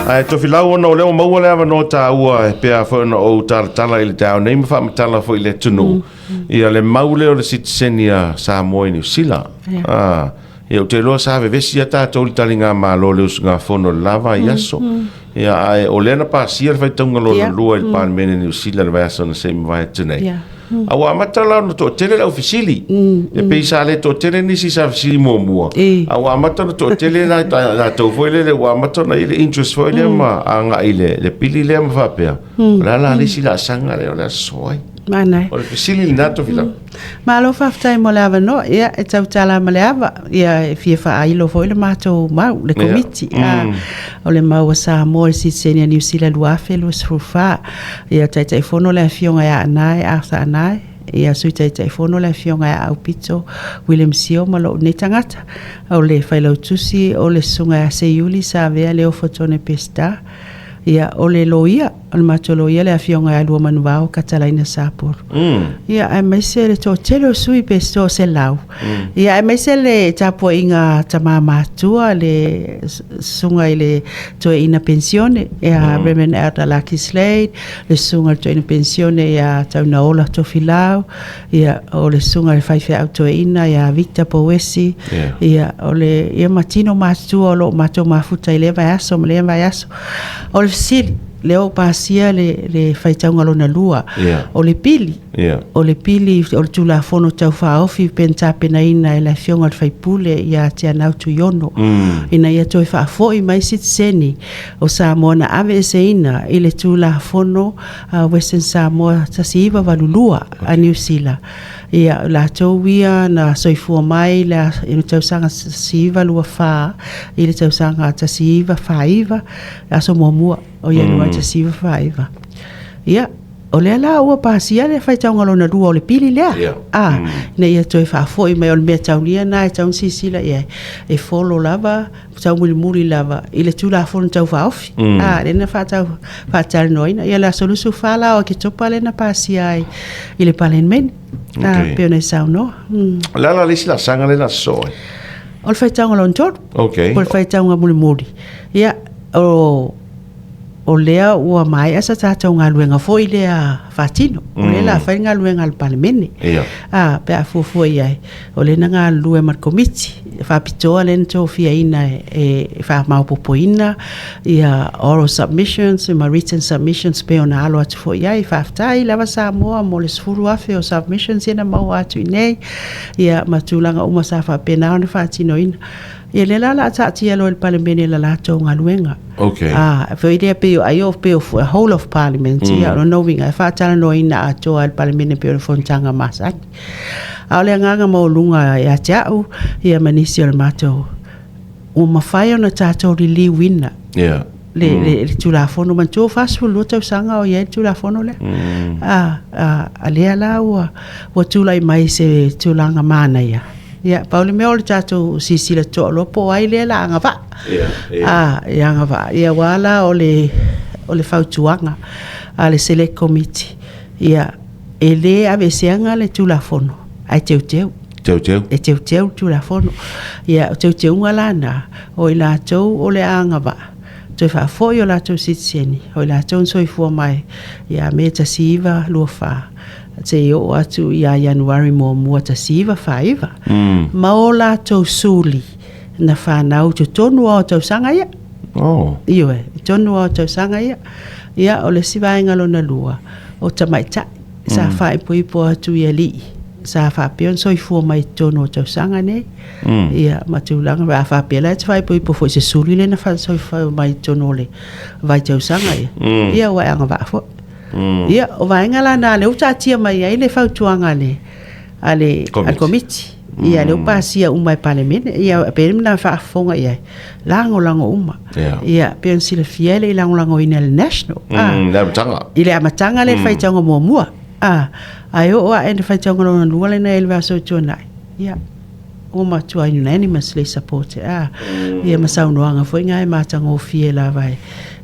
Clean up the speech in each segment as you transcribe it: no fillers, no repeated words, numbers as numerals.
Ae Tofilau, ona o lea ua maua le avanoa taua e pea foi ona ou talatala i le taeao nei ma faamatala foi i le atunuu, ia le mau lea o le sitiseni a Samoa i Niu Sila. Ah, ia ou te iloa sa vevesi a tatou i le taligamalo le usugafono i le la vaiaso. Ia, ae o lea na pasia le faitauga lona lua i le Palemene Niu Sila i le vaiaso na se i mavae atu nei. A ua amata la ona toatele le au fesili. E pei sa le toatele nisi sa fesili muamua. A ua amata ona toatele la latou foi lele ua amata ona i ai le interest foi lea ma agai i le pili lea ma faapea, o le a la le isi laasaga lea o le a sosoo ai? Manaia. O le fesili lena Tofilau. Malo faafetai mo le avanoa. Ia, e tautala ma le ava. Ia, e fia faailo foi le matou mau, le Komiti. O le mau a Samoa i le Sitiseni a Niu Sila 2024. Ia, Taitaifono le Afioga ia Anae, Arthur Anae. Ia, Sui Taitaifono le Afioga ia Aupito William Sio ma lou nei tagata. O le Failautusi o le Susuga ia Seiuli Savea Leofo Tone Peseta. Ia, o le Loia, o le matou loia le Afioga ia Luamanuvao Katalaina Sapulu. Ia, aemaise le toatele o sui pe 100. Ia, aemaise le tapuaiga a tama matua, le susuga i le toeaina penisione ia Reverend Elder Lucky Slade, le susuga i le toeaina penisione ia Taunaola Tofilau, ia, o le susuga i le faifeau toeaina ia Victor Pouesi, ia, o le, ia ma tino matutua o lo o matou mafuta i lea vaiaso ma lea vaiaso. O le fesili, lea ua pasia le, le faitauga lona lua, o le pili, o le pili o le Tulafono Tau Faaofi pe na tapenaina e le Afioga i le Faipule ia Teanau Tuiono, ina ia toe faafoi mai sitiseni o Samoa na aveeseina i le Tulafono Western Samoa 1982 a Niu Sila. Ia, o latou ia na soifua mai i le tausaga 1924 i le tausaga 1949, aso muamua o Ianuari 1949. Ia, o lea la ua pasia le faitauga lona lua o le pili lea. A, ina ia toe faafoi mai, o le mea taulia lena e tatau ona silasila i ai, e follow lava, taumulimuli lava i le Tulafono Tau Faaofi. A, lea na faatau, faatalanoaina. Ia, le aso 24 la o Oketopa lea na pasia ai i le Palemene. A, pei ona e saunoa. O le a la le isi laasaga lea o le a sosoo ai? O le faitauga lona tolu. Po o le faitauga mulimuli. Ia, o o lea ua maea sa tatou galuega foi lea faatino. O lea la fai le galuega a le Palemene. A, pe a fuafua i ai, o lea na galulue ma le Komiti faapitoa lea na tofiaina e faamaopoopoina ia oral submissions ma written submissions pei ona alo atu foi i ai. Faafetai lava Samoa mo le 10,000 o submissions ia na maua atu i inei, ia ma tulaga uma sa faapena ona faatinoina. Ia lea la o le a taatia loa i le Palemene i le latou galuega. Okay. A, foi lea pei o ai o pei o whole of Parliament, ia o lona uiga e faatalanoaina atoa e le Palemene pei o le fonotaga masani. A o le agaga maualuga ia te au, ia ma nisi o le matou, ua mafai ona tatou liliuina le, le, le Tulafono. Manatua ua 42 tausaga o i ai le Tulafono lea. A, a, a lea la ua, ua tulai mai se tulaga manaia. Ia, pau le mea o le tatou silasila totoa loa po o ai lea la agavaa. A, e agavaa. Ia, aua la o le, o le fautuaga a le Select Committee, ia, e le aveeseaga le Tulafono, ae teuteu. Teuteu. E teuteu le Tulafono. Ia, o teuteuga la na, o i latou o le a agavaa, toe faafoi o latou sitiseni, o i latou na soifua mai ia Me 1924 seia oo atu ia Ianuari muamua 1949, ma o latou suli na fanau i totonu lava o tausaga ia. Oh. Ioe, i totonu lava o tausaga ia. Ia, o le isi vaega lona lua, o tamaitai sa faaipoipo atu i alii sa faapea ona soifua mai i totonu o tausaga nei. Ia, ma tulaga, a faapea la e te faaipoipo foi i se suli lea na soifua mai i totonu o le vaitausaga ia, ia ua e agavaa foi. Ia, o vaega la na lea ua taatia mai ai le fautuaga a le a le a le Komiti. Ia, lea ua pasia uma e Palemene. Ia, pei na faafofoga i ai, lagolago uma. Ia, pei ona silafia e le i lagolagoina e le National. I le amataga. I le amataga lea i le faitauga muamua. Ae oo ae i le faitauga lona lua lea na i ai i le vaiaso ua tuanai, ia, ua matua unanimously support a ia ma saunoaga foi na e matagofie lava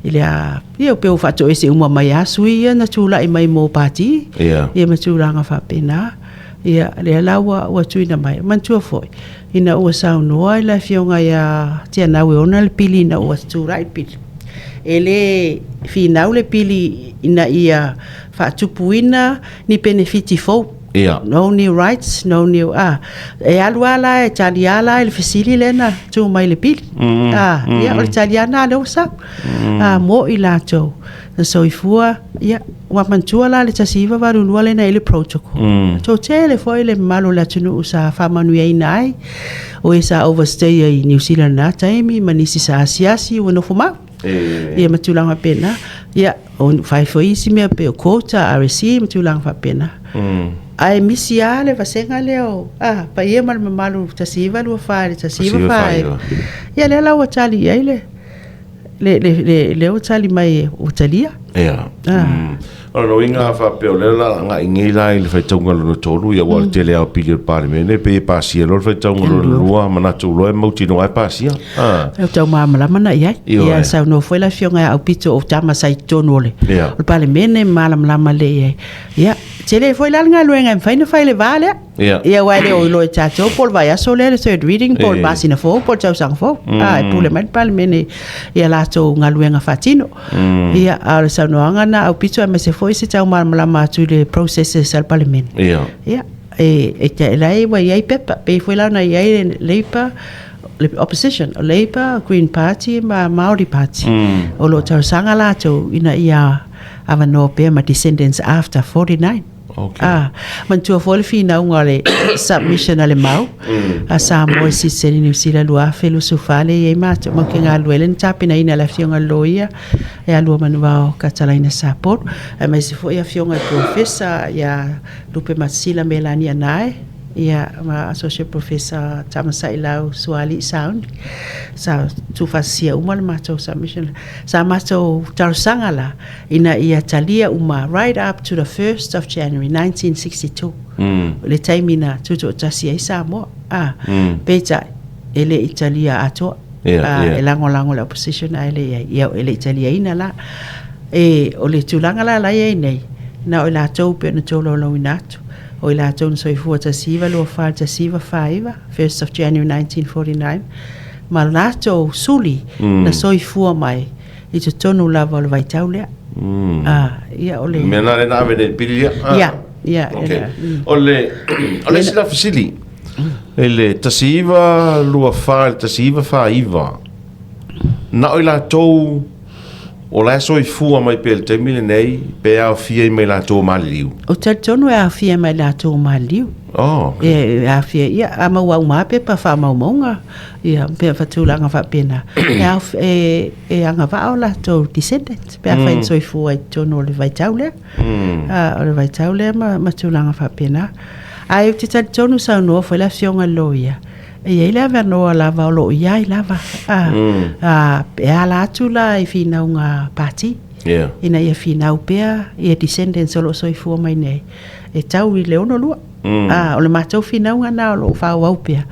i le a ia pei ua faatoese uma mai lava sui ia na tulai mai mo pati ia ma tulaga faapena. Ia lea la ua tuuina mai. Manatua foi ina ua saunoa le afioga ia Teanau e ona le pili ina ua tulai le pili. E le finau le pili ina ia faatupuina ni penefiti fou. Ia. No new rights, no new, a. E alu lava la e tali lava la i le fesili lea na tu mai i le pili. A, ia, o le tali lava lena lea ua sau. A, mo i latou na soifua, ia, ua manatua la le 1982 lea na i ai le protocol. Toatele foi le mamalu o le atunuu sa faamanuiaina ai, o e sa overstay ai i Niu Sila i lena taimi ma nisi sa asiasi ua nofo mau. Ia ma tulaga faapena. Ia, o fai foi isi mea pei o quota, RSE ma tulaga faapena. Ae misi lava le vasega lea o, a, paia ma le mamalu 1924 i le 1949. Ia lea la ua tali i ai le le, le, le, lea ua tali mai ua talia. Ia. Ah. O lona uiga a faapea o lea o le a agai nei la i le faitauga lona tolu, ia aua o le tele lava o pili o le Palemene pei e pasia loa le faitauga lona lua, manatu loa e mautinoa e pasia. Ah. E tau malamalama na i ai. Ioe. Ia saunoa foi le afioga ia Aupito o tama sa i totonu o le, Ia. o le Palemene ma malamalama lelei i ai. Ia, tele foi la le galuega e mafai ona fai i le va lea. Ia. Ia aua e le o iloa e tatou po o le vaiaso lea le third reading po o le Eh. masina fou po o le tausaga fou. A, e pule mai le Palemene i a latou galuega faatino. Ia, a o le saunoaga na aupito aemaise foi se tau malamalama atu i le processes a le Palemene. Ia. Ia, e, e, e la e ua i ai pepa, pei foi la ona i ai le Labour, le opposition, o Labour, Green Party ma Māori Party. O lo o talosaga latou ina ia avanoa pea ma descendants after 49. Okay. Ah, manatua foi le finauga o le submission a le mau a Samoa i sitiseni Niu Sila 2024 lea e i ai matou mau ke galulue ai lea na tapenaina e le Afioga i le Loia ia Luamanuvao Katalaina Sapolu aemaise foi Afioga i Professor ia Lupe Matasila Melani Anae ia ma Associate Professor Tamasailau Sualii Sauni sa tuufaatasia uma le matou submission. Sa matou talosaga la ina ia talia uma right up to the first of January 1962, le taimi na tutoatasi ai Samoa. A, peitai, e le i talia atoa. Yeah, yeah. E lagolago le opposition ae le i ai. Ia, e le i taliaina la. E, o le tulaga la la i ai nei, na o i latou pei ona tolaulauina atu, o i latou na soifua 1924 i le 1949, first of January 1949, ma latou suli na soifua mai i totonu lava o le vaitau lea. A, ia o le... Mea na lea na ave nei i le pili lea. Ah. Ia, ia. Okay. Lea, O le, o le isi la fesili, i le 1924 i le 1949, na o i latou o la e soifua mai pea i le taimi lenei, pe aofia ai ma i latou o maliliu? Ou te talitonu e aofia mai latou o maliliu. Oh, okay. E aofia, ia, a maua uma lava pepa faamaumauga, ia, pe tulaga faapena. E, aof, e, e agavaa o latou descendants, pe afai na soifua i totonu o le vaitau lea. A, o le vaitau lea ma, ma tulaga faapena. Ae ou te talitonu saunoa foi le afioga i le loia, e i ai le avanoa lava o lo o i ai lava. A, a, e ala atu la i finauga pati. Yeah. Ina ia finau pea ia descendants o lo o soifua mai nei, e tau i le 62. A, o le matou finauga na o lo o faaauau pea,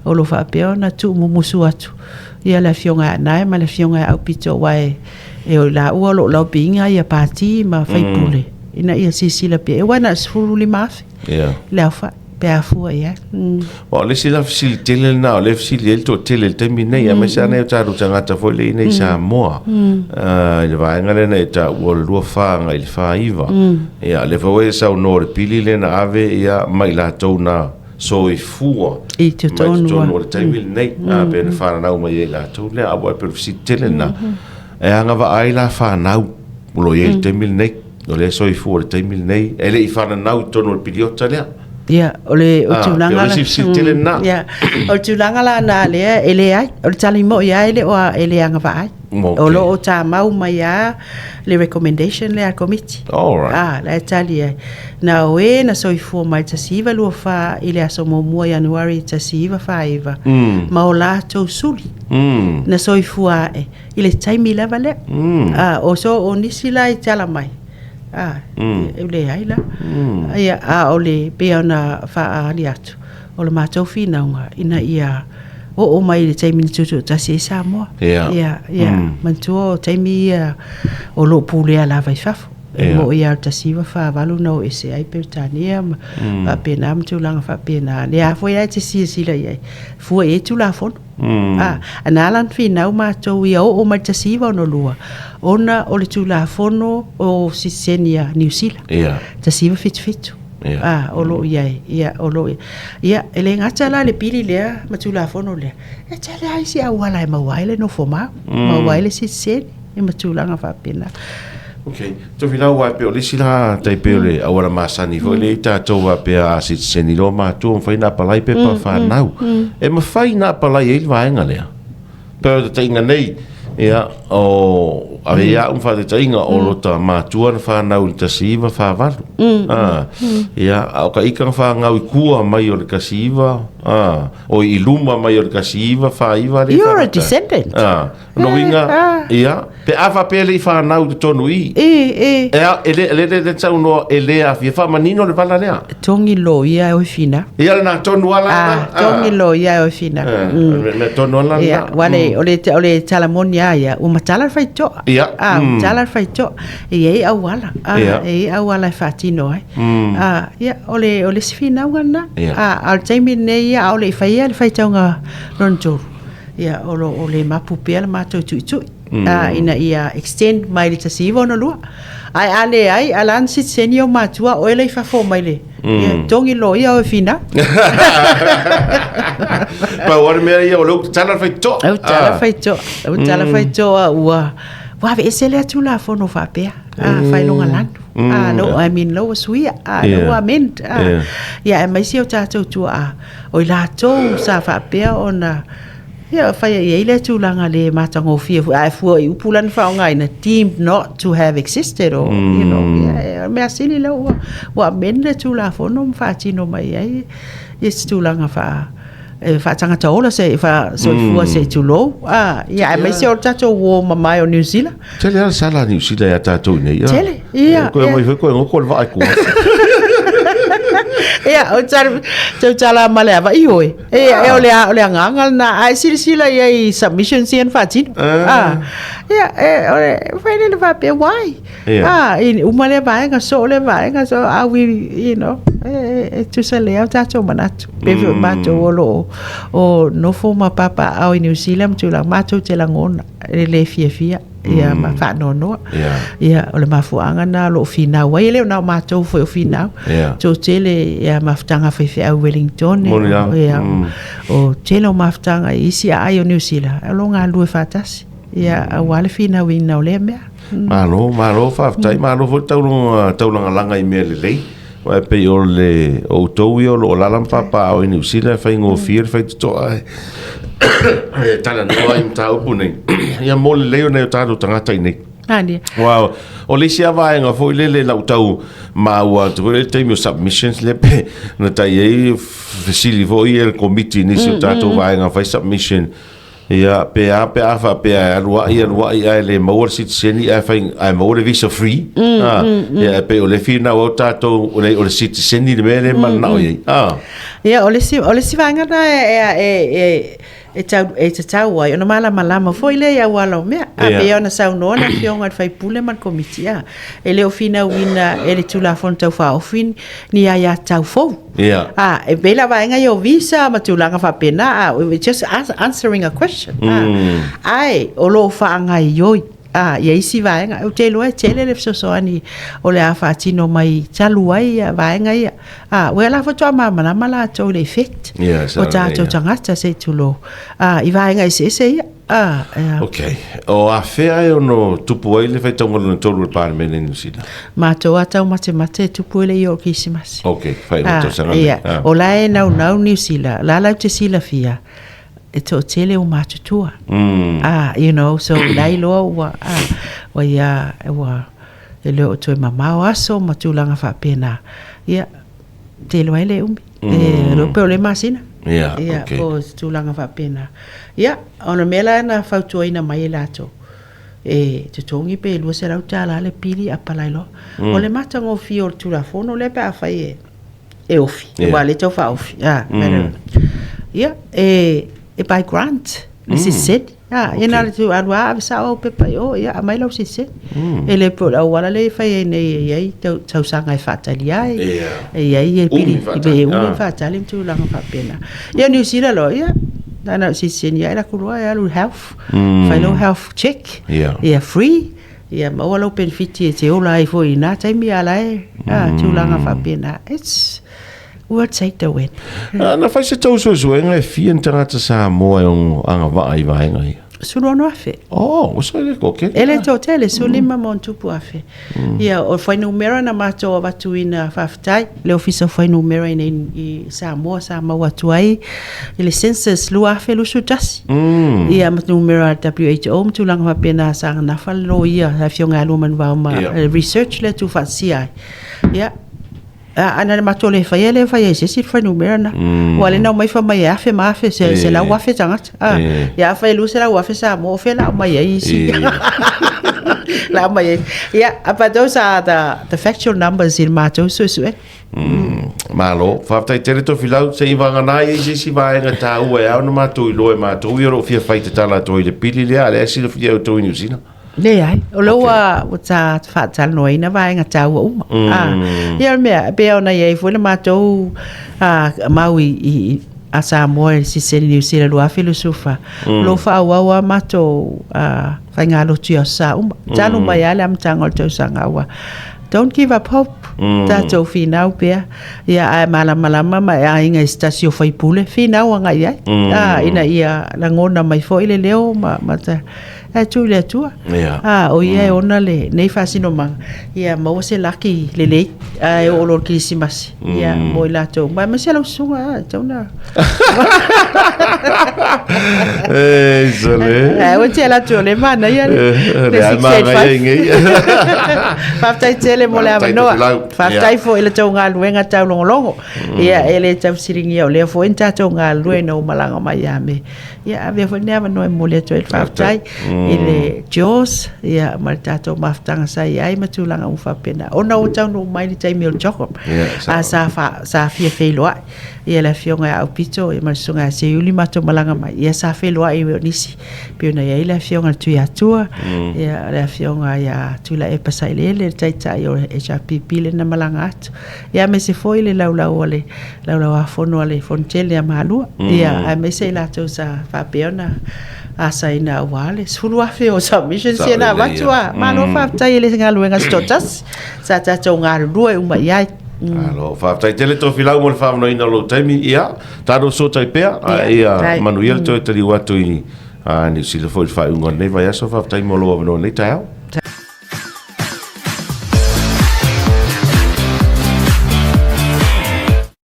o lo o faapea ona tuumumusu atu ia le afioga ia Anae ma le afioga ia Aupito aua e, e o i laua o lo o laupiiga ia pati ma faipule ina ia silasila pea, aua na o le 15,000 Yeah. le aofai pe a fua i ai. Aua o le isi la fesili tele lena o lea e fesili ai le toatele i le taimi lenei, aemaise lava nai o tatou tagata foi lea i inei i Samoa, i le vaega lea na e taua o le 24 agai i le 49. Ia, o lea foi ua e saunoa o le pili lea na ave ia ma i latou na soifua I totonu mai totonu o le taimi lenei, pe na fananau mai ai latou lea. Aua e pei o le fesili tele lena, e agavaa ai la fanau o lo o i ai i le taimi lenei, o lea e soifua i le taimi lenei, e le i fananau i totonu o le piliota lea. Ia, o le o Ah, tulaga pei o le la. isi fesili tele lena. Ia, o le tulaga la na lea e leai, o le tali moi lava e le o e le agavaa ai. Okay. O lo o tamau mai lava le recommendation lea a le Komiti. Alright. Ah, la e tali ai. Na o e na soifua mai 1924 i le aso muamua Ianuari 1949 ma o latou suli na soifua ae i le taimi lava lea. Ah, o so o nisi la i tala mai. A, e leai la. Ia, a o le, pei ona faaali atu, o le matou finauga ina ia oo mai i le taimi na tutoatasi ai Samoa. Ia. Ia, ia, manatua o taimi ia o lo o pulea lava i fafo. E moʻi lava o le 1948 na o ese ai Peretania ma faapena ma tulaga faapena. Lea lava foi la e te silasila i ai, fua i ai Tulafono. A, na ala ona finau matou ia oo mai le 1962 ona o le Tulafono o sitiseni a Niu Sila, 1977. A, o lo o i ai, ia, o lo o i ai. Ia, e le gata la i le pili lea ma Tulafono lea, e tele lava isi auala e maua ai le nofomau, maua ai le sitiseni ma tulaga faapena. Ok, Tofilau aua e pei o le isi la tai pei o le auala masani foi lea i tatou faapea a sitiseni loa matua mafai ona apalai pepa fanau. E mafai ona apalai ai le vaega lea? Pei o le taitaiga nei, ia, o ave ia au ma faataitaiga o lota matua na fanau i le 1948. Ah, ia, a o ka ika na fanau i tua mai o le 19, ah, o i luma mai o le 1949 lea You're a descendant. Ah, no uiga, ia, pe a faapea e le i fanau i totonu i. E, e. E, a, e le, le, le, le saunoa, e le aafia. Faamanino le vala lea. Togi loia e oe finau. Ia lena tonu lava lena. Ah, togi loia e oe finau. Mm. Le tonu lava lena. Ia, aua le, o le, o le tala moni lava ia, ua matala le faitoa. Ia. Ah, ua matala le faitoa. E i ai auala. Ah, e i ai auala e faatino ai. Ah, ia, o le, o le isi finauga lena. Ia. Ah, a o le taimi lenei ia, aole i faia le faitauga lona tolu. Ia, o lo o le mapu pea le matou tuitui. Ah, ina ia extend mai le 1962. Ae a leai, a la na sitiseni ou matua, oe la i fafo mai le, ia, togi loia oe finau. Pau lava le mea ia, o lea ua tatala le faitotoa. Ua tatala le faitotoa, ua tatala le faitotoa, ua, ua aveese lea Tulafono faapea, ah, faailoga lanu. Ah, no, I mean, lea ua suia, ah, lea ua amend. Ah, ia, aemaise o tatou tuaa, o i latou sa faapea ona ia faia i ai lea tulaga le matagofie foi, ae fua i upu la na faaaogaina, deemed not to have existed or, you know, ia, o le mea sili lea ua, ua amend le Tulafono ma faatino mai ai ia se tulaga faa, e faatagata ola se faasoifua se i tulou, a, ia, aemaise o le tatou uo mamae o Niu Sila. Tele lava le sala a Niu Sila ia tatou i nei. Tele, ia. Koe mai foi koe ngoko le vaa i kua. Ia, o tala, tau tala ma le ava i oe. Ia, e o le, o le agaga lena, a e silasila i ai i submissions ia na faatino. Ah. Ia, e, o le, fai lele faapea, why? Ia. Ah, i uma lea vaega, soo lea vaega, so are we, you know, e, e, e tusa lea o tatou manatu. Pe foi matou o lo o, o nofo ma papaaao i Niu Sila ma tulaga, matou te lagona. e le fiafia ia ma faanoanoa. Ia, o le mafuaaga lena o lo o finau ai, e le o na o matou foi o finau. Toatele ia mafutaga a faifeau i Wellington, ia, o tele o mafutaga i isi aai o Niu Sila, o lo o galulue faatasi, ia, aua le finauina o lea mea. Malo, malo, faafetai, malo foi le taulagalaga i mea lelei. Aua e pei o le o outou ia o lo o alaala ma papaaao i Niu Sila e faigofie le faitotoa e e talanoa i mataupu nei. Ia mo le lelei o nai o tatou tagata i nei. Mania. Aua o le isi lava vaega foi lele i lau tau maua atu foi lea i le taimi o submissions lea pe na tai ai fesili foi ia le Komiti i nisi o tatou vaega fai submission. Ia, pe a pe a faapea e alu ai, alu ai ae le maua le sitiseni ae fai ae maua le visa free. Ah, ia e pei o le finau au tatou o le o le sitiseni le mea lea e mananao i ai. Ah. Ia, o le isi, o le isi vaega lena e, e, e, e, tau, e tatau ai ona malamalama foi lea i auala o mea. A pei ona saunoa le Afioga i le sui usufono ma le Komiti, a, e le o finauina e le Tulafono Tau Faaofi ni aiatatau fou. Ia. A, e pei la vaega ia o visa ma tulaga faapena, a, we just answering a question. A, ae o lo o faagaoioi a, ia isi vaega. Ou te iloa e tele le fesoasoani o le a faatino mai talu ai ia vaega ia. A, ua la faatoa malamalama latou i le effect Ia, o tatou tagata se i tulou, a, i vaega eseese ia. Ah, ia. Ok. O afea e ono tupu ai le faitauga lona tolu o le Palemene i Niu Sila? Matou a taumatemate e tupu e le i o le Kerisimasi. Ok, faaiuga Ah, tausaga nei. ia. Ah. O la e naunau Niu Sila, la latou te silafia, e toatele o matutua. Ah, you know, so la iloa ua, ah, ua ia, ua, e le o toe mamao aso ma tulaga faapena. Ia, te iloa ai le umi. E iloa pe o le masina. Ia, Ia, ok. po o se tulaga faapena. Ia, o le mea la na fautuaina mai e latou, e totogi pe $200 le pili apalai loa. O le matagofie o le Tulafono lea pe afai e, e ofi, aua o lea e tau faaofi. Ah, Ia, e, e by grant, le sitiseni. A, ia na o le tu alu lava ave sao au pepa i o, ia aumai lau sitiseni. E le pei o le auala lea e fai ai nei e i ai tausaga e faatali ai, e i ai e pili, e umi ona faatali ma tulaga faapena. Ia o Niu Sila loa, ia, na o le sitiseni lava e alu atu loa e alu i le health, fai lou health check, ia free, ia maua lou penefiti e te ola ai foi i na taimi a o la e, a, tulaga faapena. It's, we'll take the win. Na fai se tou suesuega e fia ni tagata Samoa e ono agavaa i vaega ia? 16,000. Oh, ua sa le toatele. E le toatele, 15 ma ona tupu afe. Ia, o fuainumera na matou avatuina, faafetai, le Ofisa o Fuainumera i nei i Samoa sa maua atu ai i le census 2021. Ia, ma numera a le WHO ma tulaga faapena sa nafa le loia, le Afioga ia Luamanuvao ma le research lea tuufaatasia ai. Ia, A na matou le faia le faia e se isi le fuainumera na. Aua o lea na omai fai mai e afe ma afe, se 100,000 tagata. A, ia afai e 200,000 Samoa, o fea la aumai ai isi? La aumai ai. Ia, but those are the factual numbers i le matou suesuega. Malo, faafetai tele Tofilau, se i vagana ai se isi vaega taua e ao ona matou iloa e matou ia o lo o fia fai tatala atu ai i le pili lea, a o lea e silafia e outou i Niu Sila. Leai, o lea ua ua ta faatalanoaina vaega taua uma. Ah, ia o le mea, e pei ona i ai foi le matou ah, mau i, i, a Samoa i le sitiseni Niu Sila 2024, o lo o faaauau lava matou ah, faigalotu i aso Sa uma. Talu mai lava le amataga o le tausaga ua Don't give up hope. Tatou finau pea. Ia ae malamalama ma e aiga i se tasi o faipule, finau agai i ai. Ah, ina ia lagona mai foi le leo ma, ma ta, Ae tuu i le Atua. Yeah. A, o ia e ona le, nei faasinomaga, ia maua se laki lelei, ae oo loa i le Kerisimasi, ia, mo i latou uma. Aemaise lau susuga, a, e tatau ona... Ei, sole. Ae ua te alu atu o lea e manaia le, le le Lea manaia 685. i nei. Faafetai tele mo le Faafetai avanoa. Tofilau. Faafetai foi i le tou galuega taulogologo. Ia, e le tausiligia o lea foi na tatou galulue ina ua malaga mai ia Me. Ia avea foi lenei avanoa e momoli atu ai le faafetai i le JAWS ia, ma le tatou mafutaga sa i ai ma tulaga uma faapena. Ona ua taunuu mai le taimi o le CHOGM, a sa, fa, sa fia feiloai ia le afioga ia Aupito ia ma le susuga ia Seiuli matou malaga mai, ia sa feiloai o nisi pei ona i ai le afioga i le Tuiatua, ia le afioga ia Tuilaepa Sailele, le taitai o le HRPP lea na malaga atu. Ia aemaise foi le laulau a le Laulauafono a le Fonotele a Malua, ia, aemaise i latou sa faapea ona asaina aua le 10,000 o submissions ia na avatu a. Malo faafetai e le galuega se toatasi, sa tatou galulue uma i ai. Malo, faafetai tele Tofilau mo le faaavanoaina o lou taimi. Ia, tatou fesootai pea, a ia manuia le toe taliu atu i Niu Sila foi i le faaiuga o lenei vaiaso. Faafetai mo lou avanoa i lenei taeao.